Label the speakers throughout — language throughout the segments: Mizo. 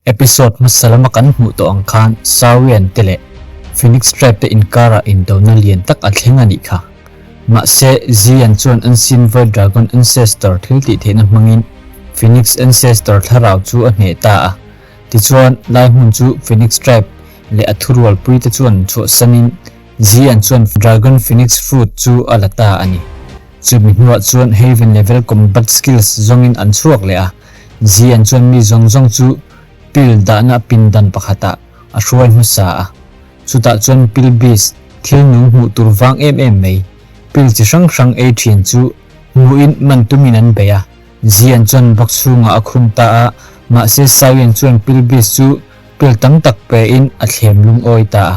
Speaker 1: Episode hmasa lama kan hmuh tawh ang khan Saurian te leh Phoenix Tribe te inkarah indona lian tak a thleng a nih kha. Mahse, Zian chuan Unseen Void Dragon Ancestor thil tih theihna hmangin Phoenix Ancestor thlarau chu a hneh ta a. Tichuan, lai hmun chu Phoenix Tribe leh a thurualpui te chuan chhuahsanin Zian chuan Dragon Phoenix Fruit chu a la ta a ni. Chumi hnuah chuan Haven Level Combat Skills zawngin an chhuak leh a. Zian chuan mi zawng zawng chu pil dahna pindan pakhatah a hruai hmasa a. Chutah chuan pil beast, thil nung hmuh tur vang em em mai, pil chi hrang hrang ei thin chu hmuhin man tumin an bei a. Zian chuan box chhungah a khung ta a, mahse Sawian chuan pil beast chu pil tam tak pein a thlem lungawi ta a.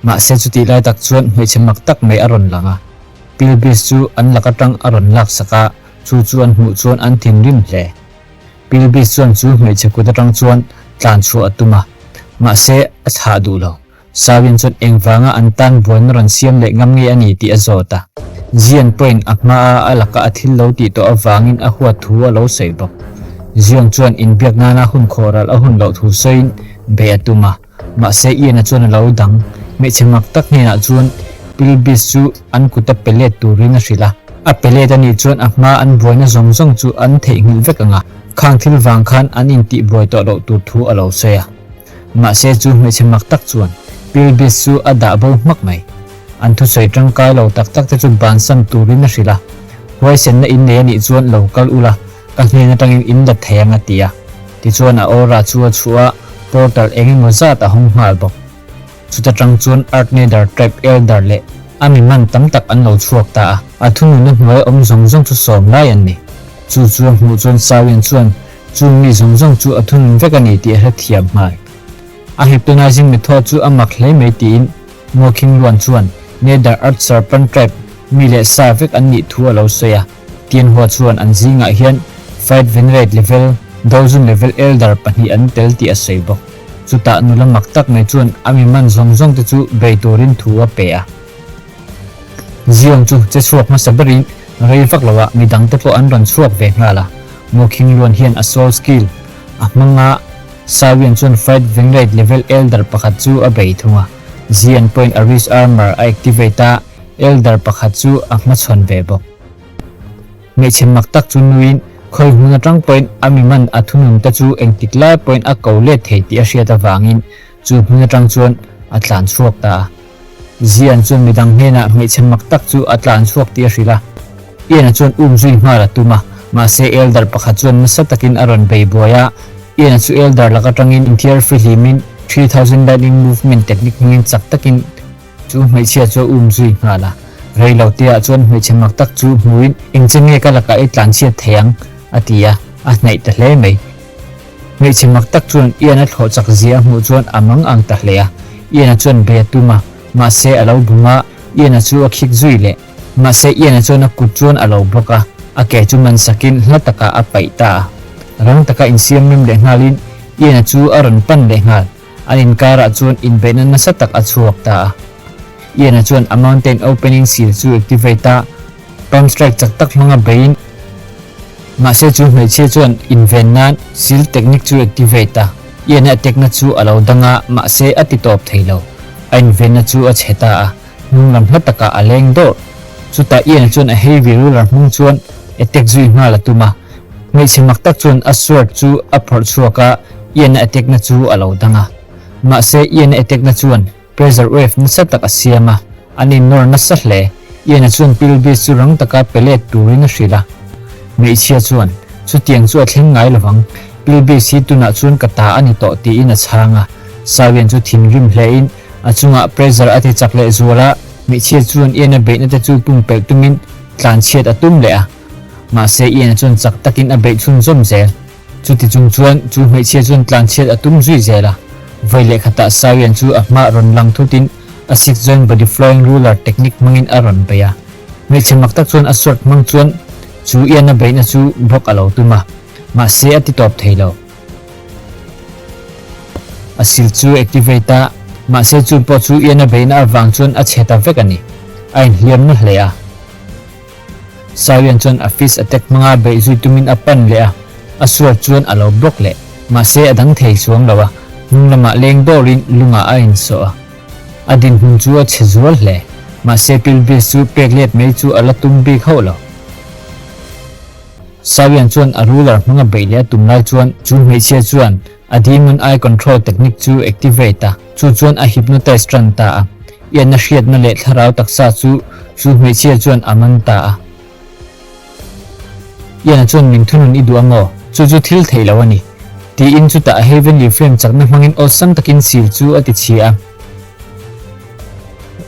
Speaker 1: Mahse chutih lai tak chuan hmeichhe mak tak mai a rawn lang a, pil beast chu an lak atang a rawn laksak a, Chu chu an hmuh chuan an thinrim hle. Pilbis chuan chu hmeichhe kut atang chuan tlan chhuah a tum a, mahse a thlah duh lo. Sawian chuan engvanga an tan buaina rawn siam leh ngam nge a ni tih a zawt a. Zion pawhin a hmaa a laka a thil lo tih tawh avangin a huat thu a lo sawi bawk. Zion chuan inbiak nana hun khawhral a hun loh thu sawiin beih a tum a. Mahse Ian-a chuan a lo dang. Hmeichhe mak tak hnenah chuan Pilbis chu an kuta pe let turin a hrilh a. A pe let a nih chuan a hma an buaina zawng zawng chu an theihnghilh vek ang a, khang thil vang khan an intih buai tawh loh tur thu a lo sawi a. Mahse chu hmeichhe mak tak chuan Pilbis chu a dah bo hmak mai. An thusawi tangkai lo tak tak te chu bansan turin a hrilh a. Huaisenna in nei a nih chuan lo kal ula, Ka hnen atangin in la thei ang a ti a. Tichuan a aura chu a chhuah a, portal eng emaw zat a hawng nghal bawk. Chuta tang chuan Earth-Nether Tribe Elder leh a mi man tam tak an lo chhuak ta a. A thununna hnuai awm zawng zawng chu sawm lai an ni. Chu chu a hmuh chuan Sawian chuan chung mi zawng zawng chu a thunun vek a ni tih a hrethiam nghal. A hypnotizing method chu a mak hle mai tiin Mokhing Luan chuan Nether Earth Serpent Tribe mi leh sa vek an nih thu a lo sawi a. Tianhua chuan an zingah hian Fight Venerate level, Dozun level Elder pahnih an tel tih a sawi bawk. Chutah nula mak tak mai chuan a mi man zawng zawng te chu bei turin thu a pe a. Zion chu che chhuak hmasa berin rei vak loah mi dangte pawh an rawn chhuak ve nghal a. Mokhing Luan hian a soul skill a hmang a, Sawian chuan Fight Venerate level Elder pakhat chu a bei thung a. Zion pawhin a wrist armor a activate a, Elder pakhat chu a hmachhawn ve bawk. Hmeichhe mak tak chu nuiin khawi hmun atang pawhin a mi man a thunun te chu engtik lai pawhin a ko let thei tih a hriat avangin chu hmun atang chuan a tlan chhuak ta a. Zian chuan midang hnenah hmeichhe mak tak chu a tlan chhuak tih a hrilh a. Ian-a chuan um zui nghal a tum a, mahse Elder pakhat chuan nasa takin a rawn bei buai a. Ian-a chu Elder lak atangin inthiar fihlimin 3000 lightning movement technique hmangin chak takin Chu hmeichhia chu a um zui nghal a, rei lo te ah chuan hmeichhe mak tak chu hmuin engche nge ka lakah i tlanchhiat thei ang? a ti a, a hnaih ta hle mai. Hmeichhe mak tak chuan Ian a thlawh chak zia a hmuh chuan a mang ang ta hle a, Ian-a chuan bei a tum a, mahse a lo bum a, Ian-a chu a khik zui leh. Mahse Ian-a chuan a kut chuan a lo bawk a, a ke chu man sakin hla takah a paih ta a. Rang taka insiam rem leh nghalin Ian-a chu a rawn pan leh nghal. An inkarah chuan inbeihna nasa tak a chhuak ta a. Ian-a chuan a mountain opening seal chu activate a, palm strike chak tak hmanga beiin, mahse chu hmeichhia chuan inven nan seal technique chu activate a, Ian-a attack na chu a lo dang a, mahse a ti tawp thei lo. A invenna chu a chhe ta a, hnung lam hla takah a leng dawrh. Chutah Ian-a chuan a heavy ruler hmung chuan attack zui nghal a tum a. Hmeichhe mak tak chuan a sword chu a phawrh chhuak a, Ian-a attack na chu a lo dang a. Mahse Ian-a attack na chuan pressure wave nasa tak a siam a, an innawr nasa hle. Ian-a chuan Pilbeast chu rang taka pe let turin a hrilh a. Hmeichhia chuan, Chutiang chu a thleng ngai lovang, Pilbeast hi tunah chuan ka ta a ni tawh tiin a chhang a. Sawian chu thinrim hlein a chungah pressure a ti chak leh zual a, hmeichhia chuan Ian-a beihna te chu pumpelh tumin tlanchhiat a tum leh a. Mahse Ian-a chuan chak takin a beih chhunzawm zel. Chuti chung chuan chu hmeichhia chuan tlanchhiat a tum zui zel a. Vawi leh khatah Sawian chu a hma rawn lang thutin a six joint body flowing ruler technique hmangin a rawn bei a. Hmeichhe mak tak chuan a sword hmang chuan chu Ian-a beihna chu block a lo tum a, mahse a ti tawp thei lo. A sil chu activate a, mahse chu pawh chu Ian-a beihna avang chuan a chhe ta vek a ni. A inhliam na hle a. Sawian chuan a fist attack hmanga beih zui tumin a pan leh a, a sword chuan a lo block leh. Mahse a dang thei chuang lo a, hnung lamah leng dawrin lungah a insawh a. A dinhmun chu a chhe zual hle. Mahse Pilbeast chu pek let mai chu a la tum bik hauh lo. Sawian chuan a ruler hmanga beih leh a tum lai chuan chu hmeichhia chuan a demon eye control technique chu activate a, chu chuan a hypnotize tan ta a. Ianna hriatna leh thlarau taksa chu chu hmeichhia chuan a man ta a. Iana chuan min thunun i duh ang aw, chu chu thil theih lo a ni, tiin chutah a Heavenly Flame chakna hmangin awlsam takin seal chu a ti chhia a.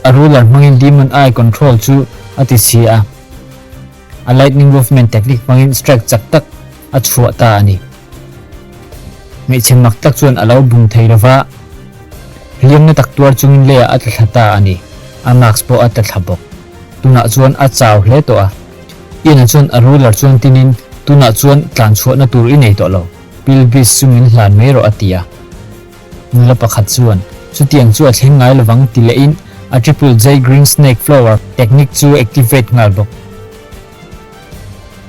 Speaker 1: A ruler hmangin Demon Eye control chu a ti chhia a. A lightning movement technique hmangin strike chak tak a chhuah ta a ni. Hmeichhe mak tak chuan a lo bum thei lova, hliamna tak tuar chungin leiah a tla thla ta a ni. A mask pawh a tla thla bawk. Tunah chuan a chau hle tawh a. Ian-a chuan a ruler chuan tinin, Tunah chuan tlan chhuahna tur i nei tawh lo. Pill beast chu min hlan mai rawh a ti a. Nula pakhat chuan, Chutiang chu a thleng ngai lovang ti lehin a Triple J Green Snake Flower technique chu activate nghal bawk.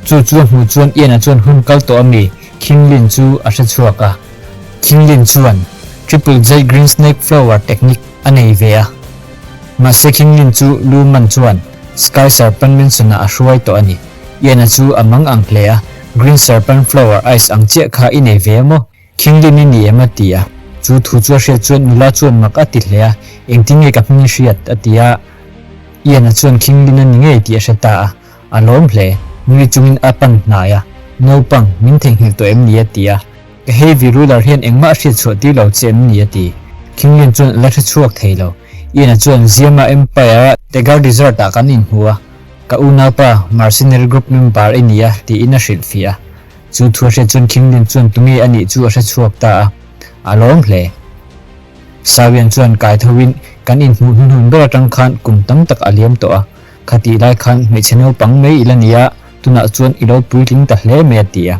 Speaker 1: Chu chu a hmuh chuan Ian-a chuan hun kal tawh ami Khinglin chu a hre chhuak a. Khinglin chuan Triple J Green Snake Flower technique a nei ve a. Mahse Khinglin chu lu man chuan Sky Serpent Mansion-ah a hruai tawh a ni. Ian-a chu a mang ang hle a, Green Serpent Flower Ice ang chiah kha i nei ve a maw? Khinglin i ni em a ti a. Chu thu chu a hriat chuan nula chuan mak a ti hle a, Engtin nge ka hming i hriat? a ti a. Ian-a chuan Khinglin a ni ngei tih a hre ta a, a lawm hle. Nui chungin a pan hnai a, Naupang, min theihnghilh tawh em ni? a ti a. Ka heavy ruler hian engmah a hriat chhuah tir lo che em ni? a ti. Khinglin chuan a la hre chhuak thei lo. Ian-a chuan Ziama Empire-a Tegar Desert-ah kan inhmu a, ka unaupa mercenary group member i ni a, tiin a hrilhfiah a. Chu thu a hriat chuan Khinglin chuan tunge a nih chu a hre chhuak ta a, a lawm hle. Sawian chuan kai tho in kan inhmuh hnuhnun ber atang khan kum tam tak a liam tawh a, khatih lai khan hmeichhe naupang mai i la ni a, tunah chuan i lo puitling ta hle mai a ti a.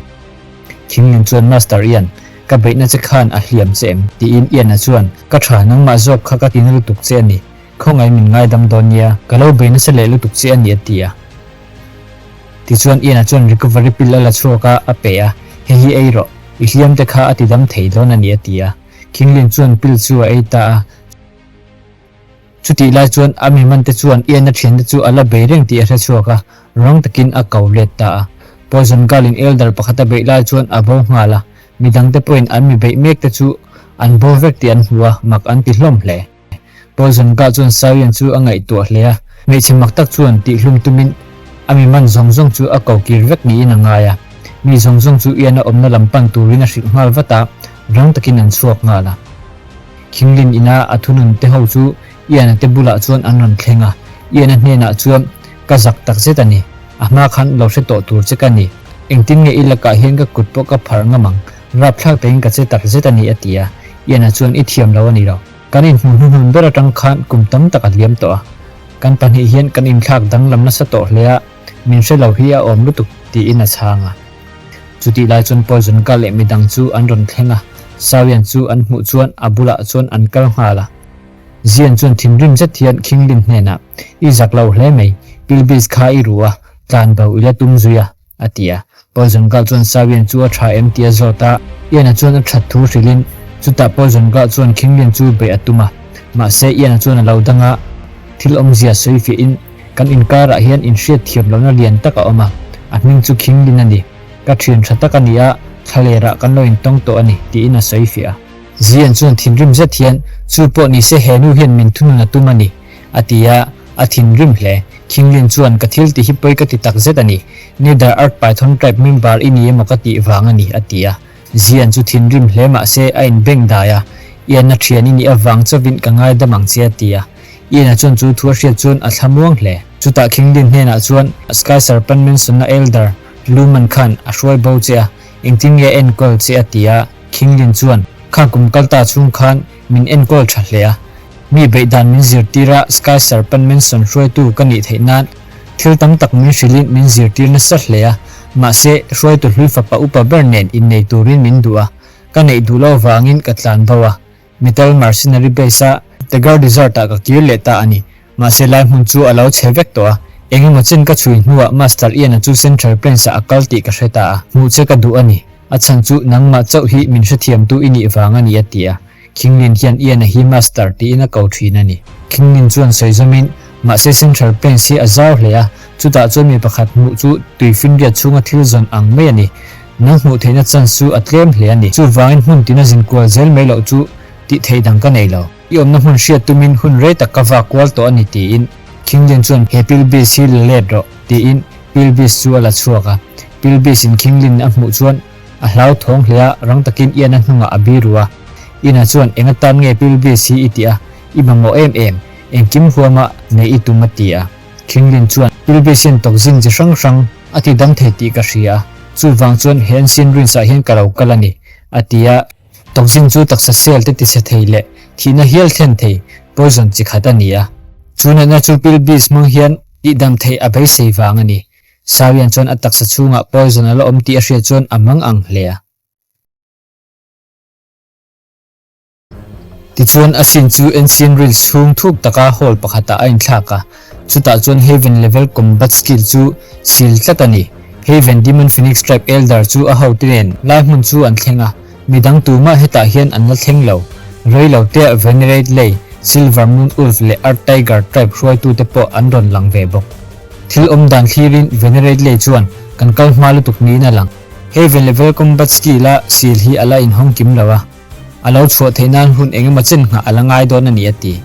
Speaker 1: Khinglin chuan Master Ian, ka beihna che khan a hliam che em? tiin Ian-a chuan, Ka tha, nangmah zawk kha ka ti na lutuk che a ni, khawngaih min ngaidam dawn nia, ka lo bei nasa leh lutuk che a ni a ti a. Tichuan Ian-a chuan recovery pill a la chhuak a, a pe a, Hei hi ei rawh, i hliam te kha a ti dam thei dawn a ni a ti a. Khinglin chuan pill chu a ei ta a. Chutih lai chuan a miman te chuan Ian-a thiante chu a la bei reng tih a hre chhuak a, rang takin a ko let ta a. Poison Girl-in Elder pakhat a beih lai chuan a bo nghal a, midangte pawhin an mi beih mek te chu an bo vek tih an hmu a, mak an ti hlawm hle. Poison Girl chuan Sawian chu a ngaihtuah hle a, hmeichhe mak tak chuan tihhlum tumin a mi man zawng zawng chu a ko kir vek niin a ngai a. Mi zawng zawng chu Ian-a awmna lam pan turin a hrilh nghal vat a, rang takin an chhuak nghal a. Khinglin ina a thunun te ho chu Ian-a te bulah chuan an rawn thleng a, Ian-a hnenah chuan, Ka zak tak zet a ni, a hma khan lo hre tawh tur che ka ni. Engtin nge i lakah hian ka kut pawh ka pharh ngam ang, rapthlak takin ka che tak zet a ni a ti a. Ian-a chuan, I thiam lo a ni lo. Kan inhmuh hnuhnun ber atang khan kum tam tak a hliam tawh a, kan pahnih hian kan inthlak danglam nasa tawh hle a, min hre lo hi a awm lutuk tiin a chhang a. Chutih lai chuan Poison Girl leh midang chu an rawn thleng a, Sawian chu an hmuh chuan a bulah chuan an kal nghal a. Zian chuan thinrim zet hian Khinglin hnenah, I zak lo hle mai, Pilbees kha i ruh a, tlan bo i la tum zui a. A ti a. Poison Girl chuan Sawian chu a tha em tih a zawt a, Ian-a chuan a that thu hrilhin chutah Poison Girl chuan Khinglin chu beih a tum a. Mahse Ian-a chuan a lo dang a, thil awmzia sawi fiahin kan inkarah hian inhriat thiam lohna lian tak a awm a, a hming chu Khinglin a ni. Ka thian tha tak a ni a, thlalerah kan lo intawng tawh a ni, tiin a sawi fiah a. Zian chuan thinrim zet hian, Chu pawh nise he nu hian min thunun a tum a ni, a ti a, a thinrim hle. Khinglin chuan, Ka thil ti hi pawi ka ti tak zet a ni. Nether Earth Python Tribe member i ni emaw ka tih vang a ni, a ti a. Zian chu thinrim hle mah se a inbeng dai a, Ian-a thian i nih avang chauhin ka ngaidam ang che, a ti a. Ian-a chuan chu thu a hriat chuan a thlamuang hle. Chutah Khinglin hnenah chuan Sky Serpent Mansion-a Elder Luman khan a hruai bo che a, engtin nge a enkawl che a ti a. Khinglin chuan, Kha kum kal ta chhung khan min enkawl tha hle a. Mi beih dan min zirtir a, Sky Serpent Mansion hruaitu ka nih theih nan thil tam tak min hrilhin min zirtir nasa hle a, mahse hruaitu hlui fapa upa ber nen innei turin min duh a, ka neih duh lo vangin ka tlan bo a, Metal Mercenary Base a Tegar Desert ah ka kir leh ta a ni. Mahse lai hmun chu a lo chhe vek tawh a, eng emaw chen ka chhui hnuah Master Ian-a chu Central Plains ah a kal tih ka hre ta a, hmuh che ka duh a ni. A chhan chu nangmah chauh hi min hrethiamtu i nih vang a ni a ti a. Khinglin hian Ian-a hi Master tiin a ko thin a ni. Khinglin chuan sawi zawmin, Mahse Central Plains hi a zau hle a, chutah chuan mi pakhat hmuh chu tuifinriat chhunga thil zawn ang mai a ni. Nang hmuh theihna chance chu a tlem hle a ni. Chuvangin hmun tina zin kual zel mai loh chu tih theih dang ka nei lo. I awmna hmun hriat tumin hun rei tak ka vak kual tawh a ni tiin Khinglin chuan he Pilbeast hi la let rawh tiin Pilbeast chu a la chhuak a. Pilbeast in Khinglin a hmuh chuan a hlauthawng hle a, rang takin Ian-a hnungah a biru a. Ian-a chuan eng atan nge Pilbeast hi i tih a, i mamawh em em, engkim huama neih i tum a ti a. Khinglin chuan Pilbeast hian tawkzin chi hrang hrang a ti dam thei tih ka hria a, chuvang chuan he Ancient Ruins ah hian ka lo kal a ni a ti a. Toxin chu taksa cell te tichhe thei leh thihna hial thlen thei poison chi khat a ni a. Chu natna chu pill bees hmang hian tihdam theih a beisei vang a ni. Sawian chuan a taksa chhungah poison a la awm tih a hriat chuan a mang ang hle a. Tichuan a sin chu Ancient Ruins chhung thuk taka hall pakhatah a inthlak a, chutah chuan Haven level combat skill chu sil tlat a ni. Haven Demon Phoenix Tribe Elder chu a hote nen lai hmun chu an thleng a, midang tumah hetah hian an la thleng lo. Rei lo tea Venerate Lei, Silver Moon Wolf leh Earth Tiger Tribe hruaitute pawh an rawn lang ve bawk. Thil awm dan thlirin Venerate Lei chuan kan kal hma lutuk niin a lang. Haven level combat skill a seal hi a la inhawng kim lo a. A lo chhuah theih nan hun eng emaw chen nghah a la ngai dawn a ni a ti.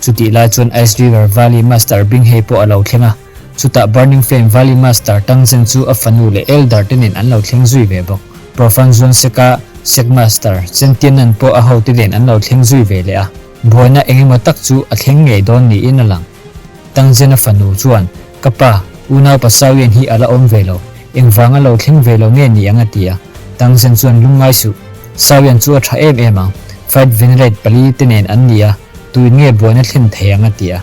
Speaker 1: Chutih lai chuan Ice River Valley Master Binghei pawh a lo thleng a, chutah Burning Flame Valley Master Tangzhen chu a fanu leh Elder te nen an lo thleng zui ve bawk. Profan Zuan Seka Sek Master Chen Tiannan pawh a hote nen an lo thleng zui ve leh a, buaina eng emaw tak chu a thleng ngei dawn niin a lang. Tangzhena fanu chuan, Ka pa, unau Pasawian hi a la awm ve lo. Engvanga lo thleng ve lo nge ni ang a ti a. Tangzhen chuan lungngai suh. Sawian chu a tha em em ang. Fight Venerate pali te nen an ni a, tuin nge buaina thlen thei ang a ti a.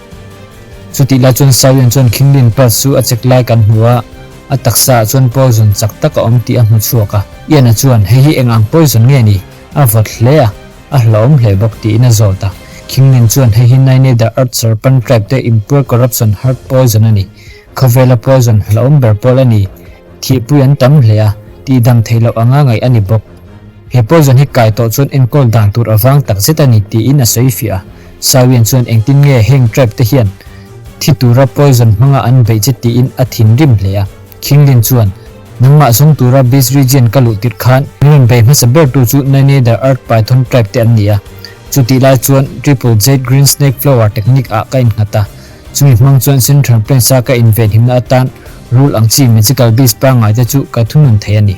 Speaker 1: Chutih lai chuan Sawian chuan Khinglin pulse chu a check lai kan hmu a, a taksa ah chuan poison chak tak a awm tih a hmu chhuak a. Ian-a chuan, Hei hi eng ang poison nge ni? A vawt hle a. A hlauhawm hle bawk tiin a zawt a. Khinglin chuan hei hi Nine the Earth Serpent Tribe te Impure Corruption Heart Poison a ni. Khawvela poison hlauhawm ber pawl a ni. Thihpui an tam hle a, tihdam theih loh anga ngaih a ni bawk. He poison hi kai tawh chuan enkawl dan tur a vang tak zet a ni tiin a sawi fiah a. Sawian chuan engtin nge heng tribe te hian thi tura poison hmanga an beih che tiin a thinrim hle a. Khinglin chuan, Nangmah zawng tura Beast Region ka luh tirh khan min rawn bei hmasa bertu chu Nine-Nether Earth Python Tribe te an ni a. Chutih lai chuan Triple Jade Green Snake Flower Technique ah ka innghat a. Chumi hmang chuan Central Plains a ka invenhimna atan rul ang chi Magical Beast pangngai te chu ka thunun thei a ni.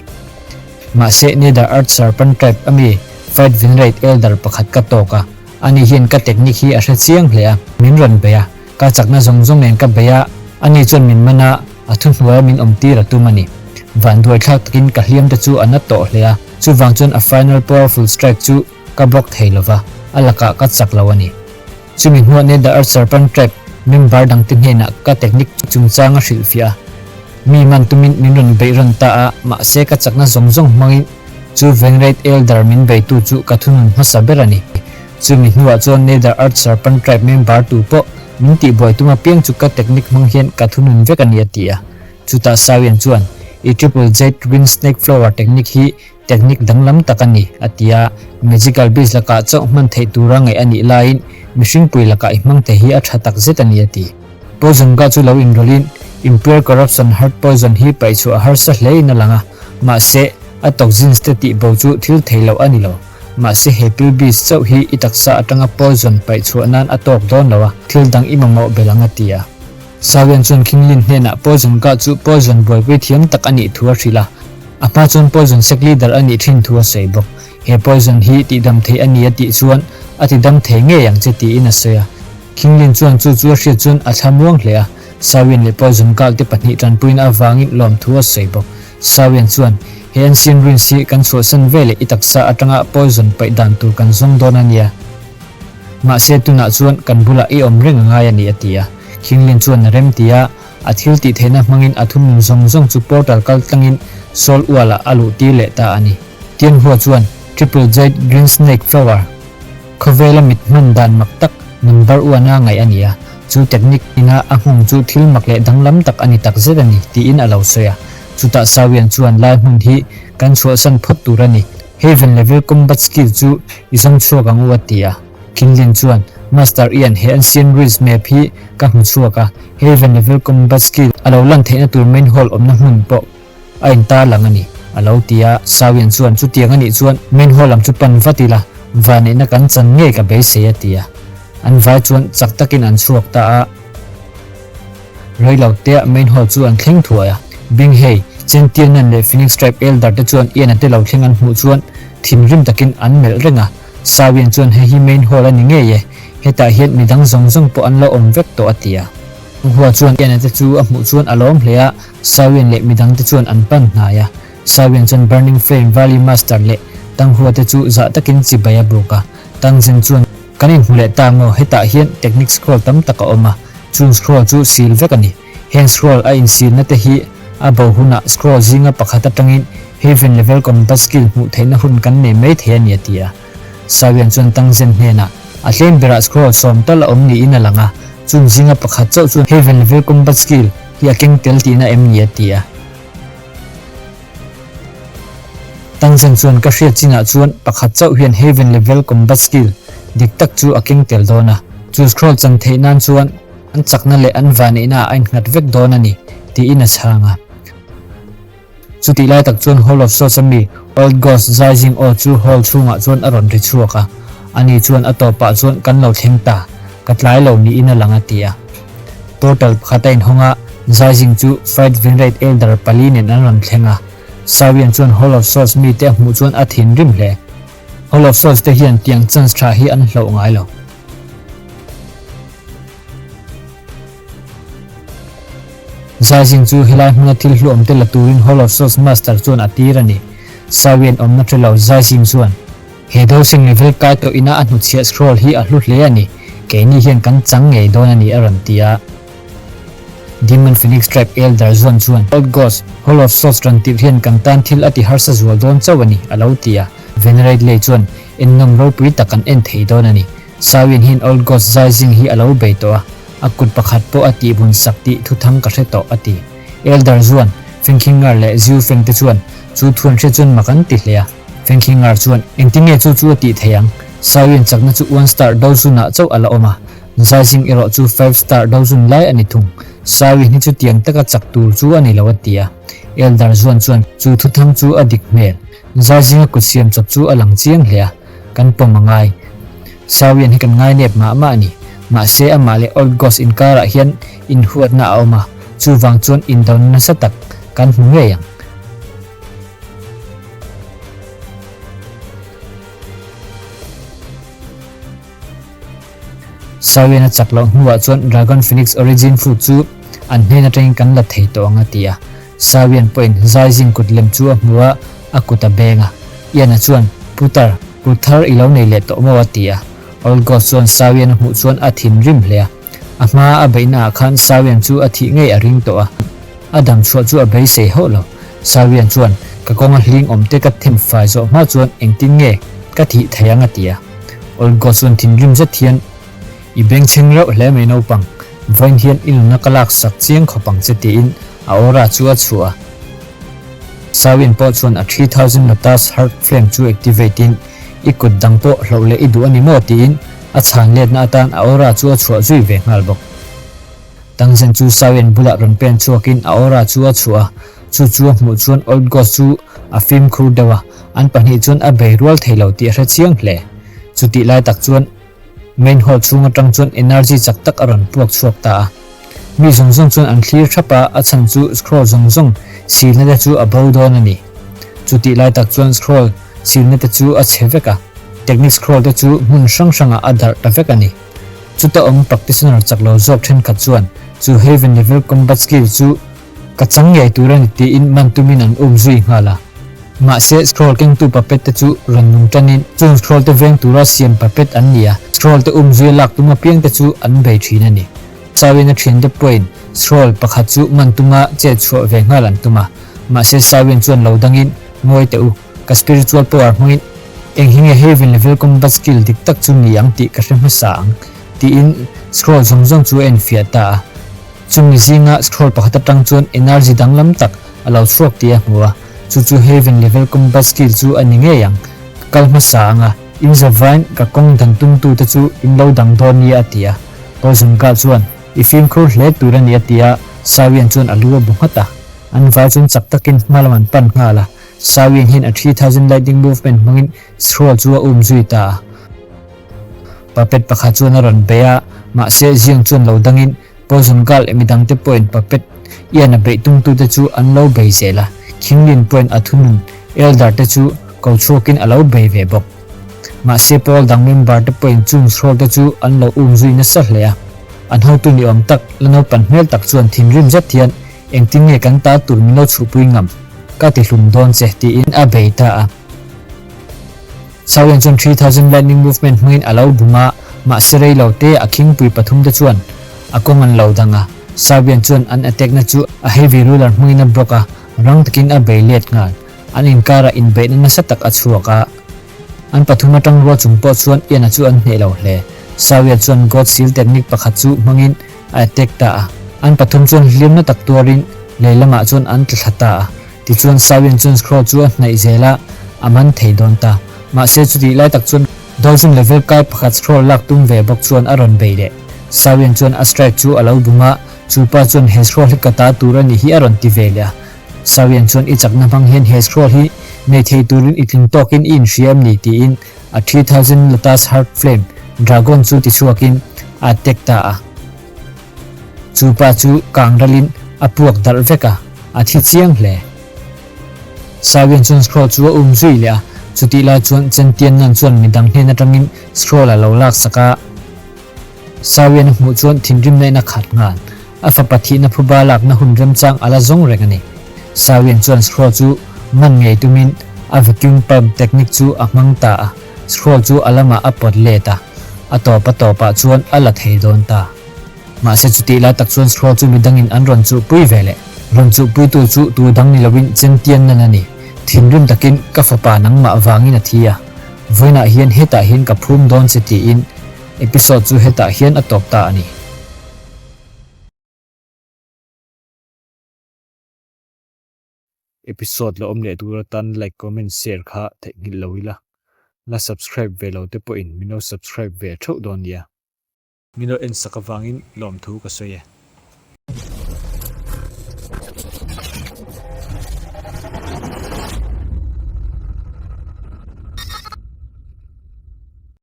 Speaker 1: Mahse Nether Earth Serpent Tribe ami Fight Venerate Elder pakhat ka tawk a. Ani hian ka technique hi a hre chiang hle a, min rawn bei a. Ka chakna zawng zawng nen ka bei a, ani chuan min man a, a thuhnuaia min awm tir a tum a ni. Vanduai thlak takin ka hliam te chu a na tawh hle a, chuvang chuan a final powerful strike chu ka block thei lo va, a lakah ka chak lo a ni. Chumi hnuah Nether Earth Serpent Tribe member dangte hnenah ka technique chungchang a hrilhfiah a, mi man tumin min rawn beih rawn ta a, mahse ka chakna zawng zawng hmangin chu Venerate Elder min beitu chu ka thunun hmasa ber a ni. Chumi hnuah chuan Nether Earth Serpent Tribe member tu pawh min tihbuai tum apiang chu ka technique hmang hian ka thunun vek a ni a ti a. Chutah Sawian chuan, I Triple Jade Green Snake Flower technique hi technique danglam tak a ni, a ti a. Magical Beast lakah chauh hman theih tura ngaih a nih laiin mihring pui lakah i hmang thei hi a tha tak zet a ni a ti. Poison ka chu lo inrawlhin Impure Corruption Heart Poison hi paihchhuah a harsa hlein a lang a, mahse a toxins te tihbo chu thil thei loh a ni lo. Mahse he pill beast chauh hi i taksa atanga poison paih chhuah nan a tawk dawn lo a, thil dang i mamawh belh ang a ti a. Sawian chuan Khinglin hnenah poison kah chu poison buaipui thiam tak a nih thu a hrilh a, a hma chuan poison sect leader a nih thin thu a sawi bawk. He poison hi tihdam theih a ni a tih chuan a tidam thei ngei ang che tiin a sawi a. Khinglin chuan chu chu a hriat chuan a thla muang hle a, Sawian leh poison kah te pahnih tanpuina avangin lawmthu a sawi bawk. Sawian chuan, He Ancient Ruins hi kan chhuahsan veleh i taksa atanga poison paih dan tur kan zawng dawn a nia. Mahse tunah chuan kan bulah i awm reng a ngai a ni a ti a. Khinglin chuan a rem ti a, a thil tih theihna hmangin a thunun zawng zawng chu portal kal tlangin Soul Ualah a luh tir leh ta a ni. Tianhua chuan, Triple Jade Green Snake Flower, Khawvela mit hman dan mak tak number uana ngaih a ni a, chu technique ina a nghawng chu thil mak leh danglam tak a ni tak zet a ni, tiin a lo sawi a. Chutah Sawian chuan lai hmun hi kan chhuahsan phawt tur a ni. Heaven level combat skill chu i zawng chhuak ang u a ti a. Kinlin chuan, Master Ian he Ancient Ruins map hi ka hmu chhuak a, Heaven level combat skill a lo lan theihna tur main hall awmna hmun pawh a intar lang a ni, a lo ti a. Sawian chuan, Chutiang a nih chuan main hall lam chu pan vat ila, vanneihna kan chan ngei ka beisei a ti a. An vai chuan chak takin an chhuak ta a. Reilo tea main hall chu an thleng thuai a. Binghei, Chen Tiannan leh Phoenix Tribe Elder te chuan Ian-a te lo thleng an hmuh chuan thinrim takin an melh reng a. Sawian chuan hei hi main hall a ni ngei e, hetah hian midang zawng zawng pawh an lo awm vek tawh a ti a. Hua chuan Ian-a te chu a hmuh chuan a lawm hle a, Sawian leh midang te chuan an pan hnai a. Sawian chuan Burning Flame Valley Master leh Tang Hua te chu zah takin chibai a buk a. Tang Zeng chuan, Kan inhmu leh ta maw, hetah hian technique scroll tam tak a awm a, chung scroll chu sil vek a ni. Heng scroll a insilna te hi a bo hunah scroll zinga pakhat atangin Heaven level combat skill hmuh theihna hun kan nei mai thei a ni a ti a. Sawian chuan Tangzen hnenah a tlem berah scroll sawm tal a awm niin a lang a, chung zinga pakhat chauh chuan Heaven level combat skill hi a keng tel tihna em ni a ti a. Tangzen chuan ka hriat chinah chuan pakhat chauh hian Heaven level combat skill dik tak chu a keng tel dawn a, chu scroll chan theih nan chuan an chakna leh an vanneihna ah a innghat vek dawn a ni, tiin a chhang a. Chutih lai tak chuan Hall of Swords a mi Old Ghost Zaizing aw chu hall chhungah chuan a rawn ri chhuak a, ani chuan a tawpah chuan kan lo thleng ta, ka tlai lo niin a lang a ti a. Portal pakhat a inhawng a, Zaizing chu Fight Venerate Elder pali nen an rawn thleng a. Sawian chuan Hall of Swords mite a hmuh chuan a thinrim hle. Hall of Swords te hian tiang chance tha hi an hloh ngai lo. Zaizing chu helai hmuna thil hluawm te la turin Hall of Swords Master chuan a tir a ni. Sawian awmna hre lo Zaizing chuan, He dosing level kai tawh ina a hnutchhiah scroll hi a hlu hle a ni, keini hian kan chang ngei dawn a ni a rawn ti a. Demon Phoenix Tribe Elder Zuan chuan, Old Ghost, Hall of Swords rawn tirh hian kan tan thil a ti harsa zual dawn chauh a ni, a lo ti a. Venerate Lei chuan, Ennawm ropui tak kan en thei dawn a ni. Sawin hian Old Ghost Zaizing hi a lo bei tawh a, a kut pakhat pawh a tihbun sak tih thuthang ka hre tawh, a ti. Elder Zuan, Fengkhingar leh Ziu Feng te chuan chu thu an hriat chuan mak an ti hle a. Fengkhingar chuan, Engtin nge chu chu a tih theih ang? Sawin chakna chu one star dozun-ah chauh a la awm a, Zaizing erawh chu five star dozun lai a ni thung. Sawin hi chutiang taka chak tur chu a ni lo, a ti a. Elder Zuan chuan chu thuthang chu a dik hmel. Zaizinga kut siam chawp chu a lang chiang hle a. Kan pawm a ngai. Sawian hi kan ngai nep mah mah a ni. Mahse amah leh Old Ghost inkarah hian inhuatna a awm a, chuvang chuan indona nasa tak kan hmu ngei ang. Sawian a chak loh hnuah chuan Dragon Phoenix Origin Fruit chu an hnen atangin kan la thei tawh ang a ti a. Sawian pawhin Zaizing kut lem chu a hmu a, a kut a beng a. Ian-a chuan, Putar, kut thar i lo nei leh tawh maw a ti a. Old Ghost chuan Sawian a hmuh chuan a thinrim hle a. A hmaa a beihnaah khan Sawian chu a thih ngei a ring tawh a. A dam chhuah chu a beisei hauh lo. Sawian chuan, Ka kawnga hling awm te ka them fai zawh hma chuan engtin nge ka thih thei ang a ti a. Old Ghost chuan thinrim zet hian, I bengchheng reuh hle mai naupang, vawiin hian i nuna ka lak sak chiang khawp ang che tiin a aura chu a chhuah a. Sawian pawh chuan a 3000 Lotus Heart Flame chu activate in, I kut dang pawh hloh leh i duh a ni maw tiin a chhan letna atan a aura chu a chhuah zui ve nghal bawk. Tangzen chu Sawian bulah rawn pen chhuakin a aura chu a chhuah a, chu chu a hmuh chuan Old Ghost chu a fimkhur deuh a, an pahnih chuan a bei rual thei lo tih a hre chiang hle. Chutih lai tak chuan Main hall chhung atang chuan energy chak tak a rawn puak chhuak ta a. Mi zawng zawng chuan an thlir thap a, a chhan chu scroll zawng zawng silna te chu a bo dawn a ni. Chutih lai tak chuan scroll silna te chu a chhe vek a, technique scroll te chu hmun hrang hrangah a darh ta vek a ni. Chuta awm practitioner chak lo zawk thenkhat chuan chu Haven level combat skill chu Ka chang ngei tur a ni tiin man tumin an um zui nghal a. Mahse, scroll kengtu puppet te chu rawn nung tanin chung scroll te veng tura siam puppet an ni a, scroll te um zuia lak tum apiang te chu an bei thin a ni. Sawin a thiante pawhin scroll pakhat chu man tuma chet chhuah ve nghal an tum a. Mahse, Sawin chuan lo dangin, Ngawi teh u, ka spiritual power hmangin eng hi nge Heaven level combat skill dik tak chu ni ang tih ka hre hmasa ang, tiin scroll zawng zawng chu a enfiah ta a. Chumi zinga scroll pakhat atang chuan energy danglam tak a lo chhuak tih a hmu a, chu chu Heaven level combat skill chu a ni ngei ang. Ka kal hmasa ang a, in zavain ka kawng dan tumtute chu in lo dang dawn nia a ti a. Poison Girl chuan, I fimkhur hle tur a ni a ti a, Sawian chuan a lu a bu nghat a. An vai chuan chak takin hma lam an pan nghal a, Sawian hian a 3000 lightning movement hmangin Scroll chu a um zui ta a. Puppet pakhat chuan a rawn bei a, mahse Ziang chuan lo dangin Poison Girl leh midangte pawhin puppet ian a beih tumtute chu an lo bei zel a, Khinglin pawhin a thunun Elder te chu ko chhuakin a lo bei ve bawk. Mahse pawl dang member te pawhin chung Scroll te chu an lo um zui nasa hle a. An hotu ni awm tak, la naupan hmel tak chuan thinrim zet hian Engtin nge kan ta tur min lo chhuhpui ngam? Ka ti hlum dawn che tiin a bei ta a. Chauian chuan 3000 Lightning Movement hmangin a lo bum a, mahse rei lo te a khingpui pathum te chuan a kawng an lo dang a. Sawian chuan an attack na chu a heavy ruler hmangin a block a, rang takin a bei let nghal. An inkarah inbeihna nasa tak a chhuak a. An pathum atang rual chung pawh chuan Ian-a chu an hneh lo hle. Sawian chuan God Seal technique pakhat chu hmangin a attack ta a. An pathum chuan hliamna tak tuarin lei lamah chuan an tla thla ta a. Tichuan Sawian chuan scroll chu a hnaih zel a, a man thei dawn ta. Mahse chutih lai tak chuan Dozun level kai pakhat scroll lak tum ve bawk chuan a rawn bei leh. Sawian chuan a strike chu a lo bum a, chu pa chuan he scroll hi ka ta tur a nih hi a rawn ti ve leh a. Sawian chuan i chakna hmang hian he scroll hi nei thei turin i tling tawkin i inhria em ni tiin a 3000 Lotus Heart Flame Dragon chu tichhuakin a attack ta a. Chu pa chu kang ralin a puak darh vek a, a thi chiang hle. Sawian chuan scroll chu a um zui leh a, chutih lai chuan Chentian Nan chuan midang hnen atangin scroll a lo laksak a. Sawian a hmuh chuan thinrimna in a khat nghal. A fapa thihna phuba lakna hun remchang a la zawng reng a ni. Sawian chuan scroll chu man ngei tumin a vacuum palm technique chu a hmang ta a, scroll chu a lamah a pawt let a, a tawp a tawpah chuan a la thei dawn ta. Mahse chutih lai tak chuan scroll chu midangin an rawn chuhpui ve leh. Rawn chuhpuitu chu tu dang ni loin Chentian nan a ni. Thinrim takin ka fapa nangmah vangin a thi a, vawiinah hian hetah hian ka phum dawn che tiin episode chu hetah hian a tawp ta a ni. Episode la awm leh tur atan like comment share kha theihnghilh lo ila, la subscribe ve lo te pawhin min lo subscribe ve theuh dawn nia. Min lo en sak avangin lawmthu ka sawi e.